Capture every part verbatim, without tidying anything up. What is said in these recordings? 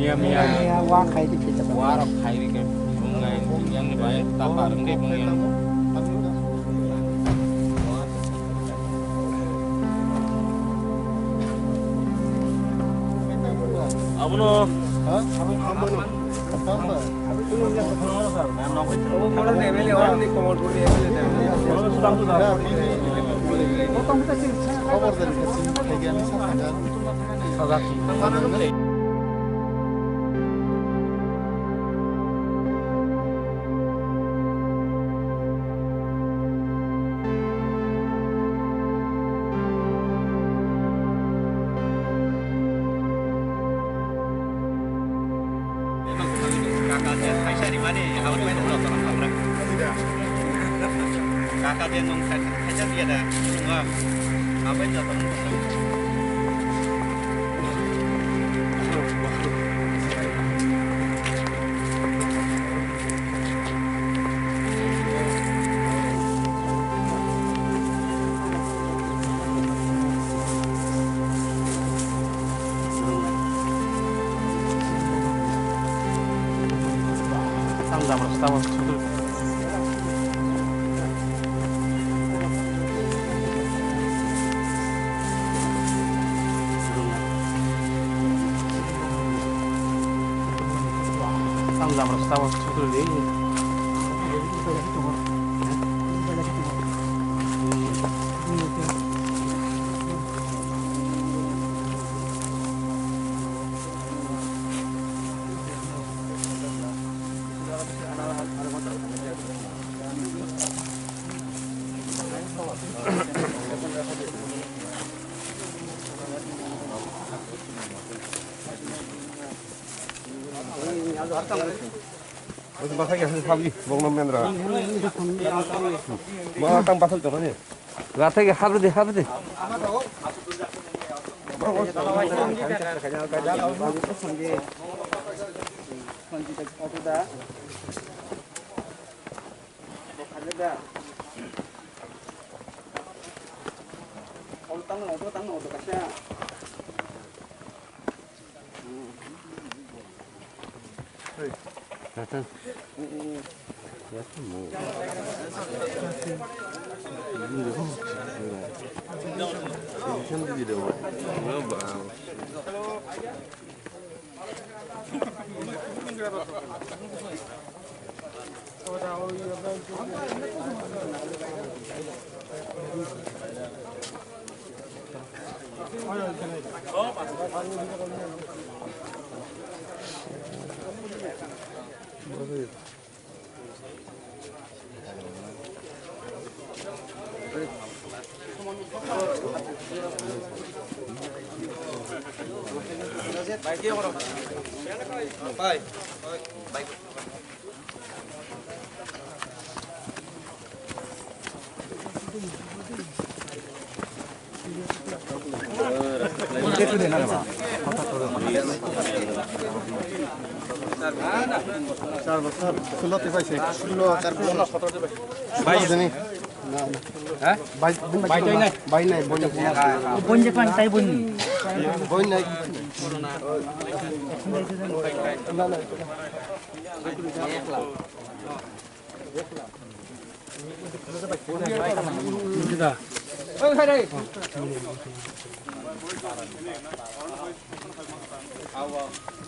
Miya, miya. Miya, wa khai di kita. Wa rok khai di ke. Bungai, yang ni bai, tapa rung ke bungai. Abono. Ha? Abono. Tamba. Khobor dari kasi, kaya ni sa. Kaka je nung khaisa dia da, nung ah, apa itu? Basa khe sabi, bongno mendra. Bongno tang basa jora ni. Rathai khe habri de, habri de. Sir, sir, sullo te paise, sullo, sir, sullo. Bai. Jani. Ha? Bai, bai, bai, bai nai, bai nai, bai nai. Bai nai. Bai nai. Na, na.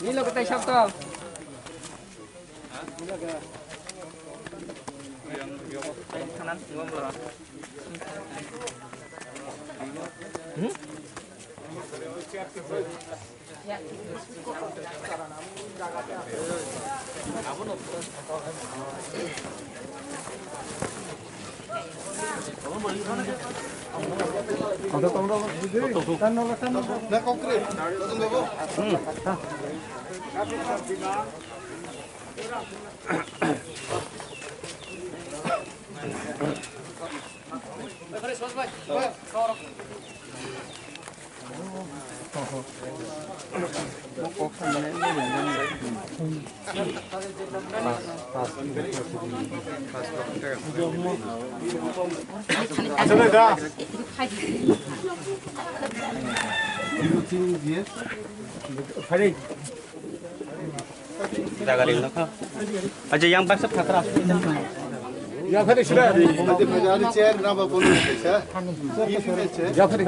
Ni lo katai sab to. Hmm? Jaga ring no kha. Aja yang baksa phatra. Ya phari sira. Adi phari adi chair na ba kono kaisa. Ini chair. Ya phari.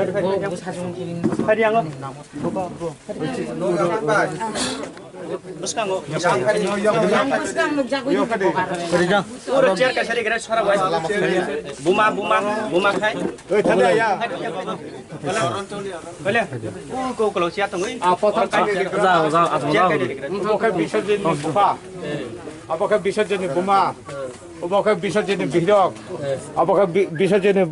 Phari yang. Bwskango. Yang bwskango jagwi. Phari jang. Oro chair kaisa ri gra sara bai. Buma, buma, buma khai. Oi, thada ya. Bole. Ko, ko, ko, siya tong, oi. Apa tak? Za, za, apa za? Obo khe Biswajit ni bupha. Obo khe Biswajit ni buma. Obo khe Biswajit ni bihirok. Obo khe Bi-, Biswajit ni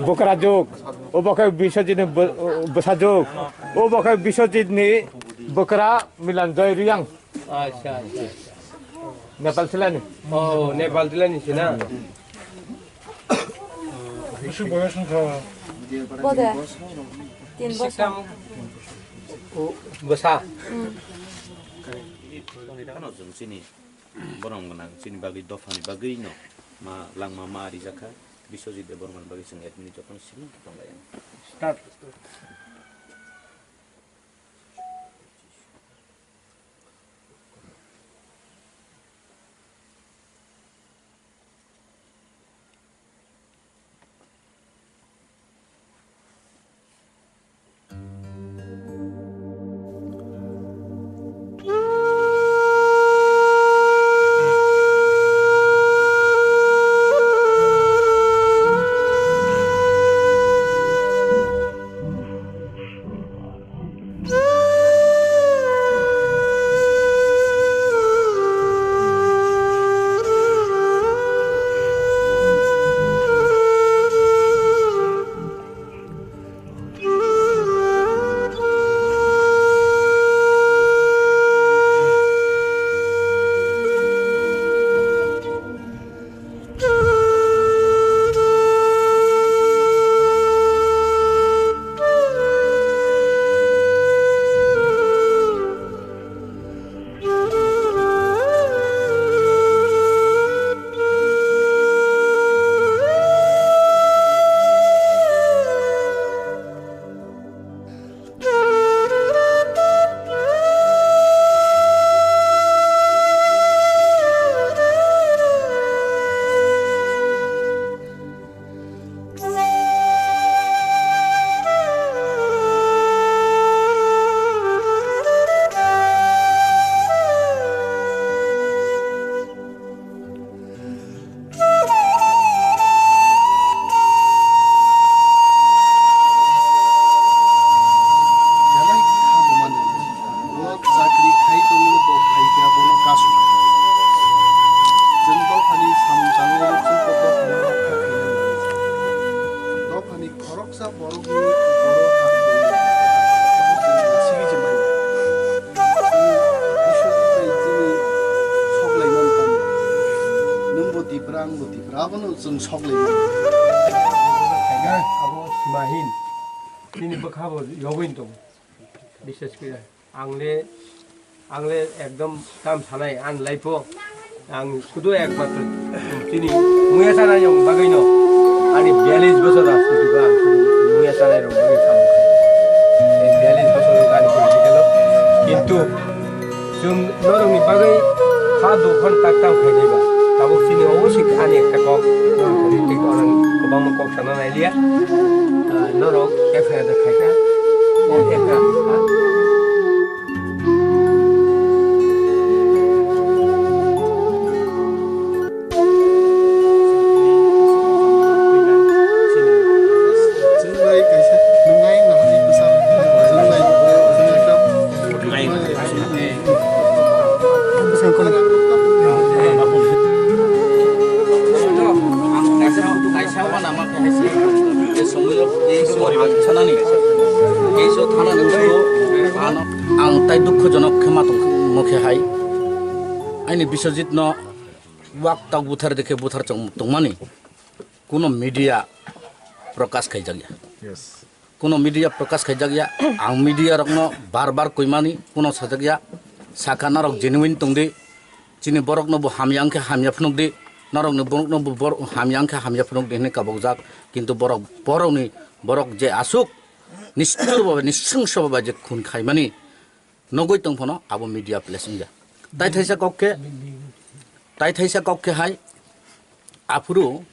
bwkrajwk. Obo khe Biswajit ni bw-, bwsajwk. Obo khe Biswajit ni bwkra Milanjoy Riyang. Acha, acha, acha. Nepal silani. Oh, Nepal silani sina. Bisi boyos wngkha. Bode. Tin bosor. O, bwsa. Hmm. Ano chwng chini borom gwnang chini bagwi dophani bagwi no ma langma ma rijak kha. Biswajit Debbarmani bagwi chwng admin jotono simi tonglai. Start. Belai kha bo mano. Bo chakri khai tongo, bo phaikha, bono kasu kha. Chwng dophani samung changwi rwkhe, bo dophano rokha khainai. Dophani khoroksa borokni borok ha tongo. Bo chwng sigwi se manya. Chwng Iswar bai chini sok laimani tamo. Nwng bo Tipra, ang bo Tipra, abono chwng sok laimani. Abo simahin. Chini bwkha bo yogwin tongo. Bishes kira. Ang le, ang le ekdom tam sanai, ang life o ang sudu ekmatro chini muya sanai rok bagwi no ani biyalish bosor rajniti ba ang sudu muya sanai rok bagwi samung kha. Ei biyalish bosor rok ani political o. Kintu chwng norokni bagwi ha dophano tak tam khainai ba. Tabuk chini obosik ani ekta kok, norok kwbangma kok sana nai liya. Ah, norok F I R khaikha. O F I R. Ang tai dukhojonok khe ma tong mokhe hai. Aini Biswajit no wak tok buthar dekhe buthar chong tongmani kuno media prokash khaijakya. Yes. Kuno media prokash khaijakya. Ang media rokno bar bar koimani kuno sajakya. Sakha norok genuine tongdi. Chini borokno bo hamya wngkhe hamya phunukdi. Norokni borokno bo bor-, hamya wngkhe hamya phunukdi hinwi kabukjak. Kintu borok, borokni, borok je aswk nischur bhabe, nisrungso bhabe je khun khaimani nugwi tong phano abo media place wngya. Tai thaisa kok khe, tai thaisa kok khe hai, aphuru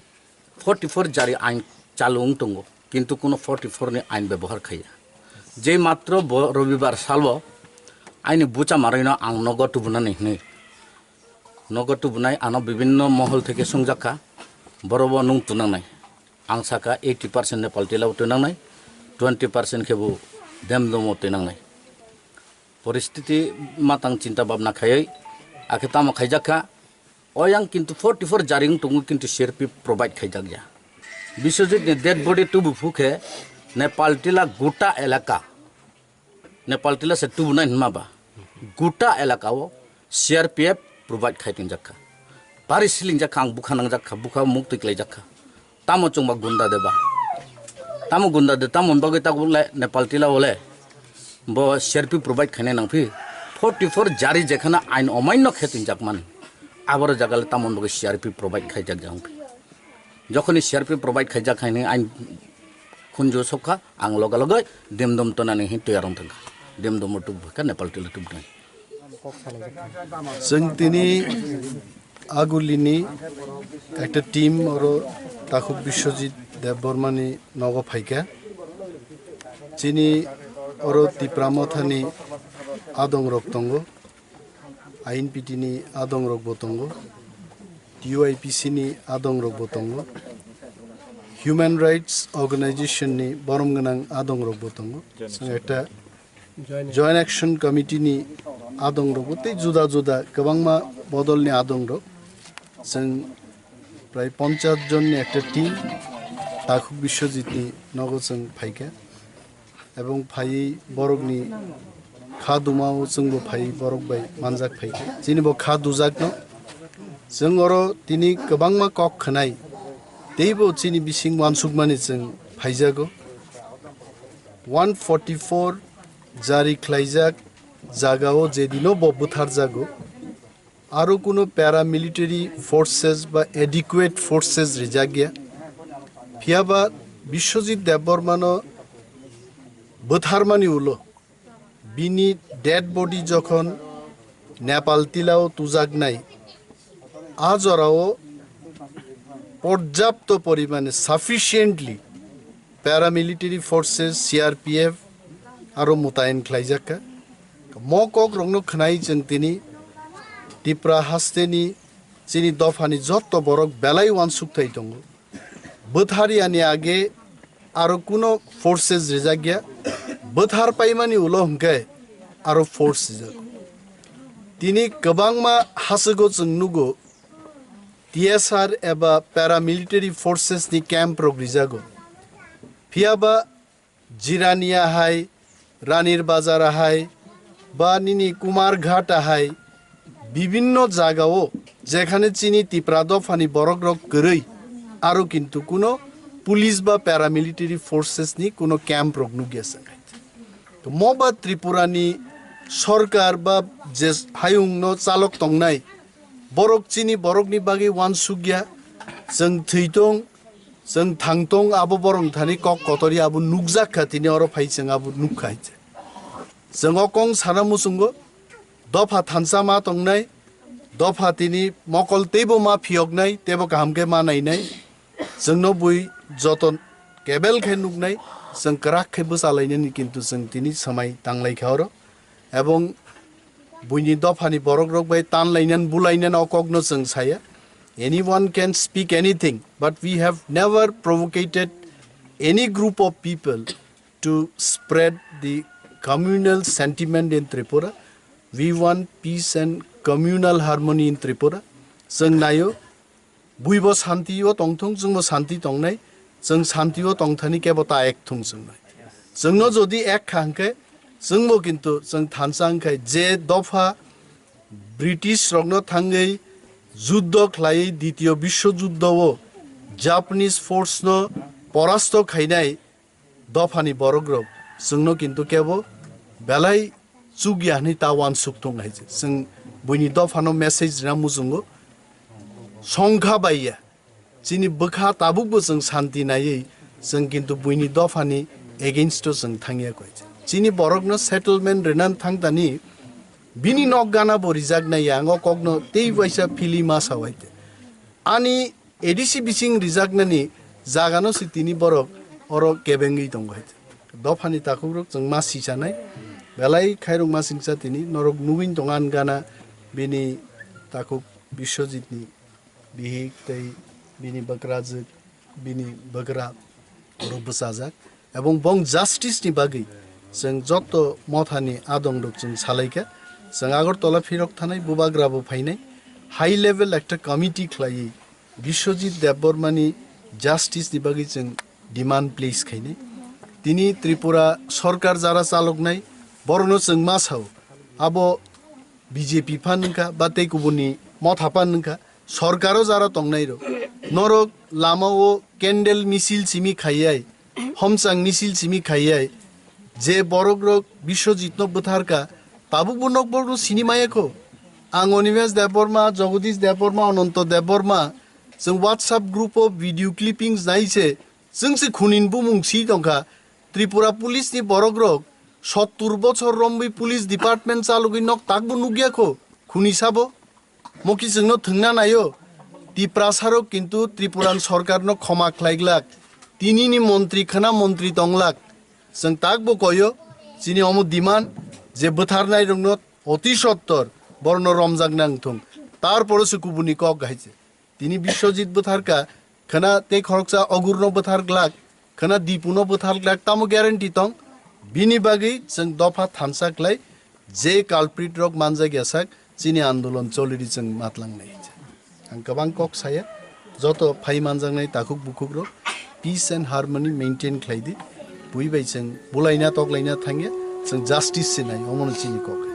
forty four jari ain chalu wng tongo, kintu kuno forty four ni ain bebohar khaiya. Je matro bo robibar salo aini bucha marino ang nogo tubunani hinwi. Nogo tubunai ano bibinno mohol theke sungjakha, boro bo nung tunangnai. Ang saka eighty percent Nepal tila o tunangnai, twenty percent khe bo Demdomo tunangnai. Poristiti matang chinta bhabna khaiwi, akhe tamo khaijakha, oyang kintu forty four jaring tongo kintu C R P F provide khaijakya. Biswajit ni dead body tubu phukhe Nepal tila guta elaka, Nepal tila se tubunai hinma ba, guta elaka o C R P F provide khai tongjak kha. Bari silingjak kha, ang bukha nangjak kha, bukha muk twi klaijak kha. Tamo chwngba gunda de ba? Tamo gunda de, tamo bagwi tabuk le Nepal tila o le bo C R P F provide khainai nang phi? Forty four jari jekhana ain omaino khe tongjak man, aboro jaga le tamo bagwi C R P F provide khaijak jang phi? Jokhoni C R P F provide khaijak khainai ain khunju sokha, ang loge loge Demdom tonani hin tiyar wng thangkha. Demdom o tubukha, Nepal tila tubunai. Chwng tini Agulini ekta team oro Takhuk Biswajit Debbarmani nogo phaikha. Chini oro Tipra Mothani adongrok tongo, I N P T ni adongrokbo tongo, T U I P C ni adongrokbo tongo, Human Rights Organization ni borom gwnang adongrokbo tongo. Chwng ekta Joint Action Committee ni adongrokbo tei juda juda kwbangma bodolni adongrok. Chwng prai ponchas jonni ekta team Takhuk Biswajit ni nogo chwng phaikha. Ebong phaiwi borokni kha dumao chwngbo phaiwi borok bai manjak phaikha. Chini bo kha dujakno. Chwng oro tini kwbangma kok khwnai. Teibo chini bising uansukmani chwng phaijago. One forty four jari khlaijak jagao jedino bo bwtharjago, aro kuno paramilitary forces ba adequate forces rijakya. Phiyaba Biswajit Debbarmano bwtharmani ulo bini dead body jokhon Nepal tilao tujaknai, a jorao porjapto porimane, sufficiently, paramilitary forces, C R P F aro mutayen khlaijakha. Mo kokrokno khwnai chwng tini Tipra hasteni chini dophani jotto borok belai uansukthai tongo. Bwtharyani age aro kuno forces rijakya. Bwthar paimani ulo hwnkhe aro force rijak. Tini kwbangma haswgo chwng nugo, T S R eba paramilitary forces ni camp rok rijago. Phiyaba Jirania hai, Ranir Bazar hai, ba nini Kumarghat hai, bibinno jagao jekhane chini Tipra dophani borok rok kwrwi, aro kintu kuno police ba paramilitary forces ni kuno camp rok nukya se. To mo ba Tripura ni sorkar ba je hayung no chalok tongnai, borok chini borok ni bagwi uansukya, chwng thwi tong, chwng thang tong, abo borok thani kok kotori abo nukjak kha, tini oro phai chwng abo nukha hai se. Chwng o kong sana muchungo, dopha thansa ma tongnai, dopha tini mokol teibo ma phiyoknai, teibo kaham khe ma nainai. Chwngno bui joto kebel khe nuknai, chwng kwrak khe bwchalainani, kintu chwng tini swmai tanglai kha oro. Ebong buini dophani borok rok bai tanlainan bulainan o kokno chwng saya. Anyone can speak anything, but we have never provocated any group of people to spread the communal sentiment in Tripura. We want peace and communal harmony in Tripura. Chwng naio, buibo shanti o tongthung, chwngbo shanti tongnai, chwng shanti o tongthani kebo ta ek thung chwng nai. Chwngno jodi ek kha hwnkhe, chwngbo kintu chwng thansa wngkhai je dopha British rokno thangwi juddo khlaiwi Ditiyo Biswo Juddo o Japanese force no porasto khainai dophani borok rok chwngno kintu kebo belai chukya hwnwi ta uansuk tong hai se. Chwng buini dophano message rina muchungo songkha baiya. Chini bwkha tabukbo chwng shanti naiwi chwng kintu buini dophani against o chwng thangya koi se. Chini borokno settlement rina thangtani Bini nok gana bo rijaknai ya, ang o kokno tei waisa philwi ma sawai te. Ani A D C bising rijaknani jagano se tini borok oro kebengwi tongo hai te. Dophani takhukrok chwng ma sichanai, belai khairok ma singcha tini norok nugwi tongo ani gana bini takhuk Biswajitni bihik tei bini bwkrajwk, bini bwkra oro bwchajak, ebong bong justice ni bagwi chwng joto mothani adong rok chwng salaikha. Chwng Agartala phirok thanai, bubagra bo phainai, high level ekta committee khlaiwi Biswajit Debbarma ni justice ni bagwi chwng demand place khainai. Tini Tripura sorkar jara chaloknai, borokno chwng ma sao, abo B J P phan wngkha ba tei kubuni motha phan wngkha, sorkaro jara tongnai rok. Norok lama o candle misil simi khaiyai, homchang misil simi khaiyai, je borok rok Biswajit no bwtharka, tabuk bo nok borok no sini maya kho. Ang Animesh Debbarma, Jagadish Debbarma, Ananto Debbarma, chwng WhatsApp group o video clippings nai se, chwng se khunin bumung si tongkha. Tripura police ni borok rok sottur bochor romwi police department chalogwi nok takbo nukya kho, khuni sabo. Moki chwngno thwngna naio, Tiprasarok kintu Tripuran sorkarno khoma khlaiglak, tinini montri khwna montri tonglak. Chwng takbo koyo, chini omo demand je bwtharnairokno oti sottor borno romjak nang thung, tarpore se kubuni kok hai se. Tini Biswajit bwtharka, khwna tei khoroksa Ogurno bwtharglak, khwna Dipuno bwtharglak, tamo guarantee tong? Bini bagwi chwng dopha thansa khlai, je culprit rok manjak ya sak, chini andolon choliri chwng matlangnai. Ang kwbang kok saya, joto phai manjaknai takhuk bukhuk rok, peace and harmony maintain khlai di. Bui bai chwng bulaina toklaina thangya, chwng justice se nai, omono chini kok.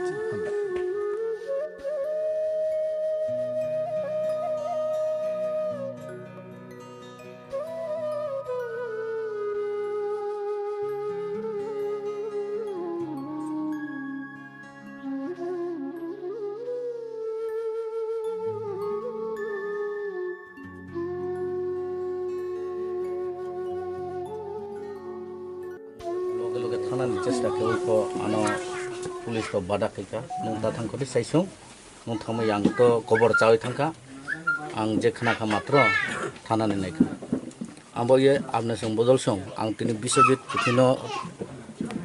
Loge loge thanani chesta khe oi kho ano police rok bada khaikha, nwng ta thang kho de saisung, nwng thangma yang to kobor chawi thangkha, ang je khna kha matro thanani naikha. Abo ye abne song bojol song ang tini Biswajit kuthino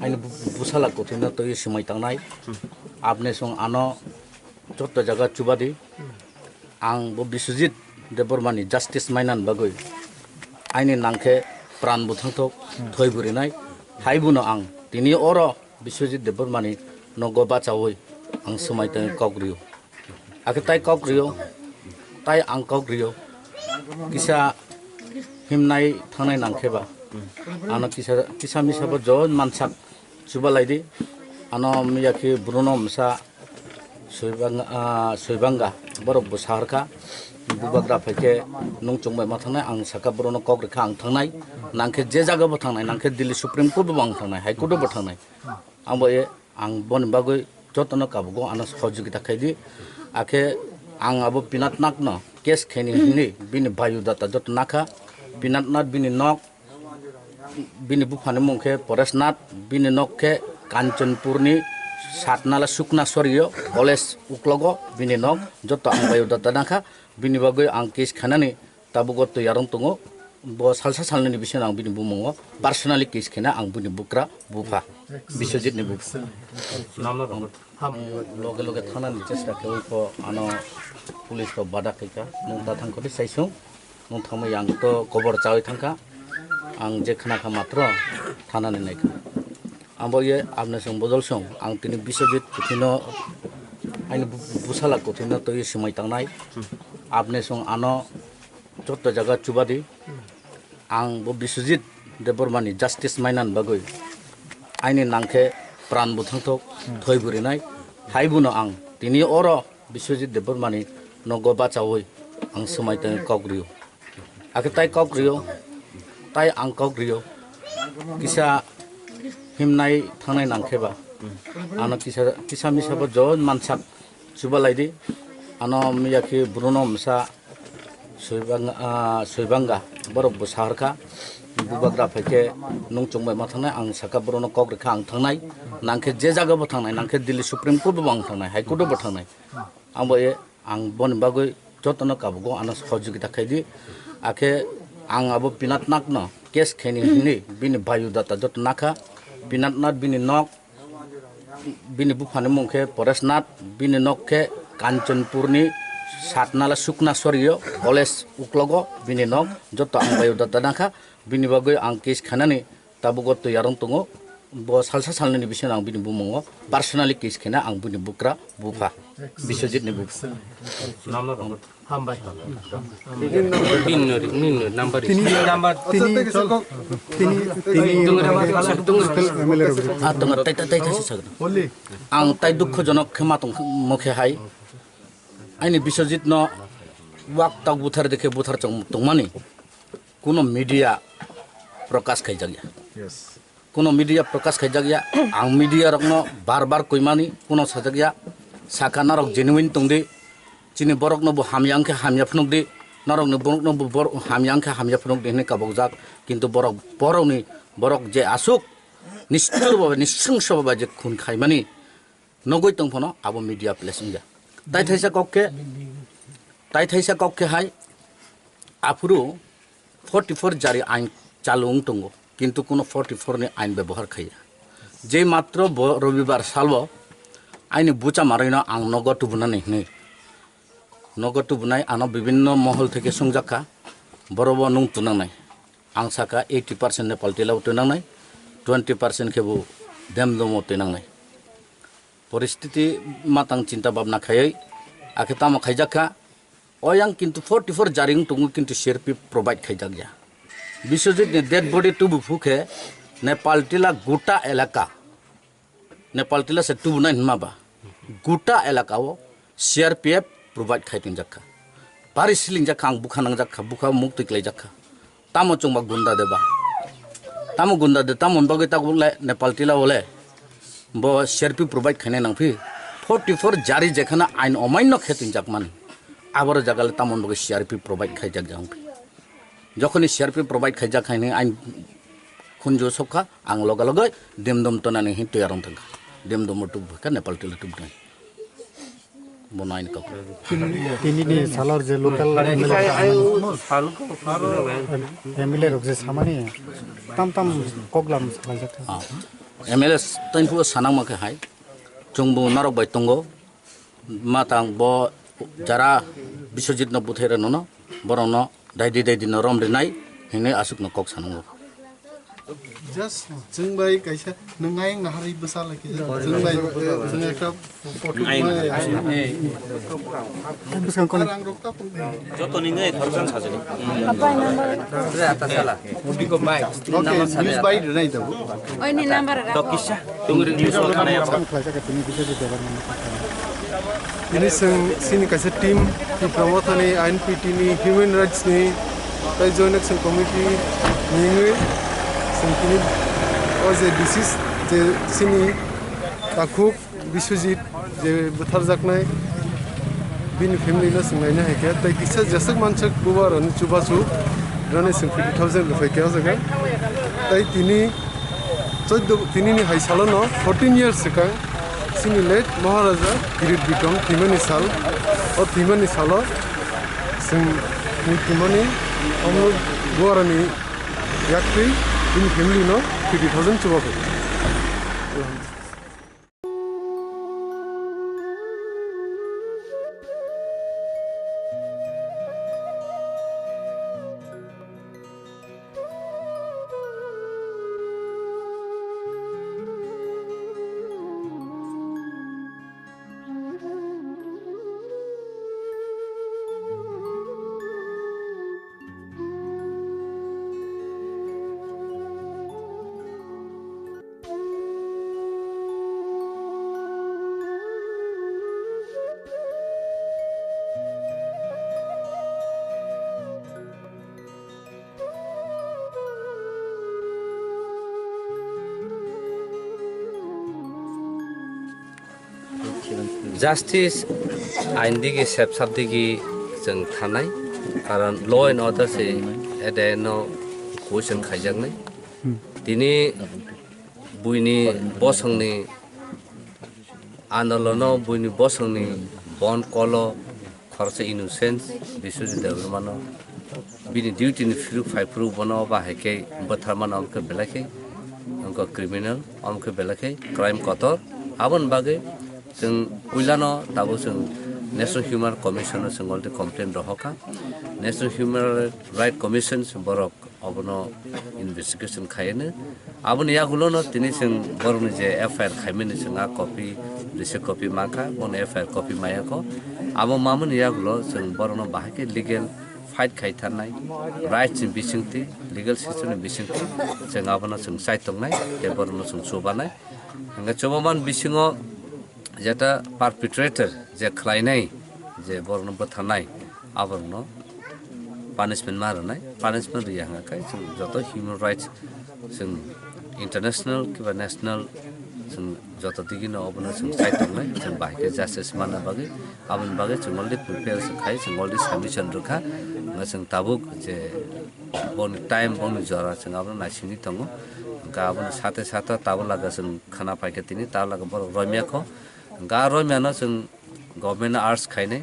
aini bu-, busala kuthino twi swmai tangnai, abne song ano joto jaga chubadi. Ang bo Biswajit Debbarmani justice mainani bagwi aini nangkhe pran bo thangthok, thoi bo rinai. Hai bono ang tini oro Biswajit Debbarmani nogo bachawi ang swmai tangwi kok rio. Akhe tai kok rio, tai ang kok rio. Kisa himnai thangnai nangkhe ba ano kisa, kisa misa bo jo mansak. Chubalai di, ano miya khe Bruno msa Soibang-, ah, Soibanga, borok bo saharkha, bubagra phaikhe nung chungbai ma thangnai, ang saka Bruno kok rikha ang thangnai, nangkhe je jaga bo thangnai, nangkhe Delhi Supreme Court bo ang thangnai, High Court bo thangnai, ang bo e, ang boni bagwi jotono kabugo ano sahojogita khaidi, akhe ang abo Pinat Nath no case khaini hinwi bini biodata joto nakha, Pinat Nath bini nok, bini buphani mung khe Paresh Nath, bini nok khe Kanchanpurni Satnala Sukna Sorio, college uklogo bini nok, joto ang biodata nangkha, bini bagwi ang case khanani tabukgo toyarwng tongo, bo salsa salnini bisingo ang bini bumungo personally case khena ang bini bukra bupha, Biswajitni bupha. Loge loge thanani chesta khe oi kho ano police rok bada khaikha, nwng ta thang kho de saisung, nwng thangma yang to kobor chawi thangkha, ang je khna kha matro thanani naikha. Abo ye abne song bojol song ang tini Biswajit kuthino aini bu-, busala kuthino twi swmai tangnai, abne song ano joto jaga chubadi. Ang bo Biswajit Debbarmani justice mainani bagwi aini nangkhe pran bo thangthok, thoi bo rinai. Hai bono ang tini oro Biswajit Debbarmani nogo bachawi ang swmai tangwi kok rio. Akhe tai kok rio, tai ang kok rio. Kisa himnai thangnai nangkhe ba ano kisa, kisa misa bo jo mansak. Chubalai di, ano miya khe Bruno msa Soibang-, ah, Soibanga, borok bo saharkha, Bubagra phai khe nung chwng bai ma thangnai, ang saka borok no kok rikha ang thangnai, nang khe je jaga bo thangnai, nang khe Delhi Supreme Court bo ang thangnai, High Court bo thangnai. Ang bo e, ang boni bagwi jotono kabugo ano sahojogita khai di. Akhe ang abo Pinat Nath no case khaini hinwi bini biodata joto nakha. Pinat Nath bini nok, bini buphani mung khe Paresh Nath, bini nok khe Kanchanpur ni Satnala Sukna Sorio college uklogo bini nok, joto ang biodata nakha. Bini bagwi ang case khainani tabuk o twi arong tongo. Bo salsa salnini bisingo ang bini bumungo personally case khaina ang bini bukra bupha Biswajit ni bupha. Hambai. Tin nori, tin nori, number. Tini number, tini, tini, tini, M L A rok. Ah, tongo, tai, tai, tai, tai, sagna. Ang tai dukho jonok khe ma tong mokhe hai. Aini Biswajit no wak tak buthar dekhe buthar chong tongmani. Kuno media prokash khaijakya. Yes. Kuno media prokash khaijakya. Ang media rokno bar bar koimani kuno sajakya. Saka narok genuine tongdi. Chini borokno bo hamya wngkhe hamya phunukdi. Narokni borokno bo bor-, hamya wngkhe hamya phunukdi hinwi kabokjak. Kintu borok, borokni, borok je asuk nishchur baba, nishchungsa baba je khun khaimani nogwi tong phano abo media place wngya. Tai thaisa kok khe, tai thaisa kok khe hai aphuru forty four jari ain chalu wng tongo, kintu kuno forty four ni ain bebohar khaiya. Je matro bo robibar salo aini bucha marwino ang nogo tubunani hinwi, nogo tubunai ano bibinno mohol theke sungjakha, borobo nung tunangnai. Ang saka eighty percent Nepal tila o twi nangnai, twenty percent khe bo dem domo twi nangnai. Poristiti matang chinta bhabna khaiwi akhe tamo khaijak kha. Oyang kintu forty four jaring tongo kintu C R P F provide khaijak ya. Biswajit ni dead body tubu phu khe Nepal tila guta elaka. Nepal tila se tubunai hinma ba. Guta elaka o C R P F provide khai tinjak kha. Bari silingjak kha, ang bukha nangjak kha, bukha muk twi klaijak kha. Tamo chwngba gunda de ba. Tamo gunda de, tamo bagwi tabuk le Nepal tila o le. Bo C R P provide khainai nang phi. Forty four jari jekhana ain omaino khe tinjak mani. Aboro jaga le tamo bagwi C R P provide khaijak jang phi. Jokhoni C R P provide khaijak haini ain khunju sokha, ang loge loge dimdum tonani hin twi arong thangkha. Dimdum o tubukha Nepal tila tubunai. Bono ain kok. Tini, tini ni salor je local M L A rok samani, M L A rok je samani, tam tam kok lam salaijak. Ah. M L A taimphu sanangma khe hai. Chwngbo narok bai tongo. Matang bo jara Biswajit no buthai rwno no, borok no daidi daidi no rom rinai hinwi aswk no kok sanango. Just chwng bai kaisa nwng ayang naharwi bwsa lai khe chwng bai chwng ekta photo Joto ni ngai khoroksa sajani. Apai number. Re ata sala. Biko bai. Okay, news bai rwnai tabuk. Oini number ra. Tokisa. Tungri news o khanai. Tini chwng chini kaisa team, Tipra Mothani, I N P T ni, Human Rights ni, tai Joint Action Committee ni wngwi chwng tini o je disease je chini takhuk Biswajit je butharjaknai, bini family no swnglaina hai khe, tai kisa jeswk manswk bubaroni chubachu rani chwng fifty thousand rwphai khe o jaga. Tai tini choddo, tini ni hai salo no fourteen years swkang chini late Maharaja Kirit Bikram thwimani sal, o thwimani salo chwng mui thwimani omo bubaroni yaktwi bini family no fifty thousand chubaphai. Justice ain digi, sep sap digi chwng thanai, karon law and order se ede no Question khaijaknai. Tini buini bosongni andolono, buini bosongni bon kolo khoroksa innocent Biswajit Debbarmano bini duty ni phiruk phai phuru bono bahai khe bwtharmano, omo khe belai khe wngkha criminal, omo khe belai khe crime kotor. Aboni bagwi chwng puilano tabuk chwng National Human Commission o chwng already complaint rohorkha. National Human Right Commission se borok obono investigation khaiyano. Aboni yagulono tini chwng borokni je F I R khaimani chwng a copy, receipt copy mankha, bono F I R copy mayakho. Abo mamani yagulo chwng borokno bahai khe legal fight khai tharnai, rights ni bisingtwi, legal system ni bisingtwi chwng abono chwng chai tongnai, tei borokno chwng chubanai. Hingkhe chubaman bisingo jeta perpetrator je khlainai, je borokno bwtharnai, aborokno punishment ma rwnai, punishment rwya hwnga khe chwng joto human rights, chwng international kiba national, chwng joto digino obono chwng chai tongnai, chwng bahai khe justice manna bagwi, aboni bagwi chwng already prepare se khai, chwng already submission rwkha, hwnba chwng tabuk je boni time, boni jora chwng abono naisingwi tongo, hwnkha aboni sate sate tabuk laga chwng khna paikha tini, ta laga borok romya kho, hwnkha romyano chwng government no urge khainai,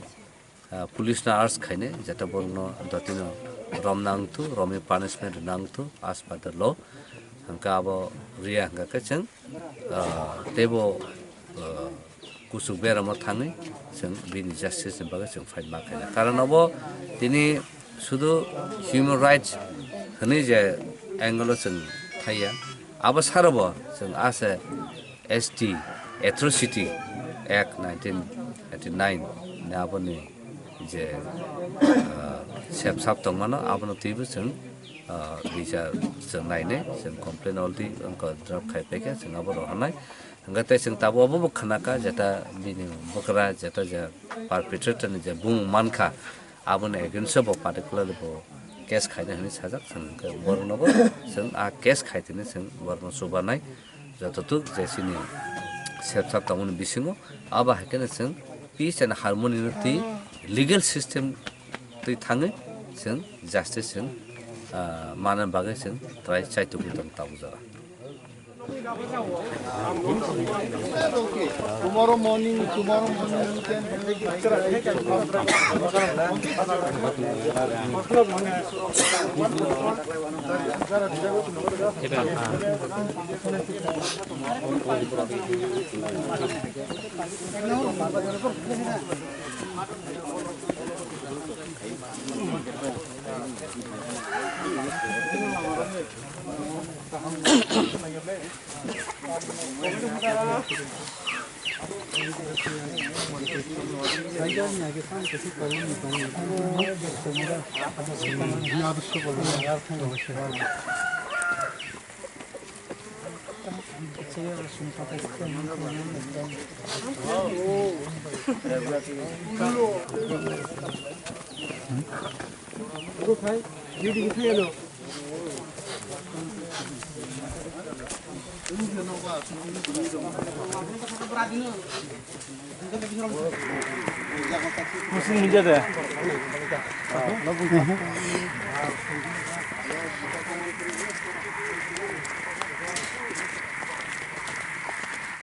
ah, police no urge khainai, jeta borokno dotino romna wngthu, romwi punishment rwna wngthu as per the law. Hwnkha abo riya hwnkha khe chwng, ah, teibo, ah, kuchuk beramo thangwi chwng bini justice ni bagwi chwng fight ma khainai. Karon abo tini sudu human rights hwnwi je angle o chwng thaiya, abo saro bo chwng ase S T Atrocity Act nineteen eighty-nine ni aboni je, ah, sepsap tongmano, abono twibo chwng, ah, bichar chwng nainai, chwng complaint already wngkha, draft khai paikha, chwng abo rohornai. Hwnkhe tei chwng tabuk obo bo khnakha, jeta bini bwkra, jeta je perpetrator ni je bumung mankha, aboni against o bo particularly bo case khaina hwnwi sajak, chwng hwnkhe borokno bo chwng a case khai tini chwng borokno chubanai. Jototuk je chini sepsap tongmani bisingo, abo hai kheno chwng peace and harmony no twi legal system twi thangwi chwng justice chwng, ah, manna bagwi chwng try chai tongwi tong tabuk jora. Tomorrow morning, tomorrow morning we can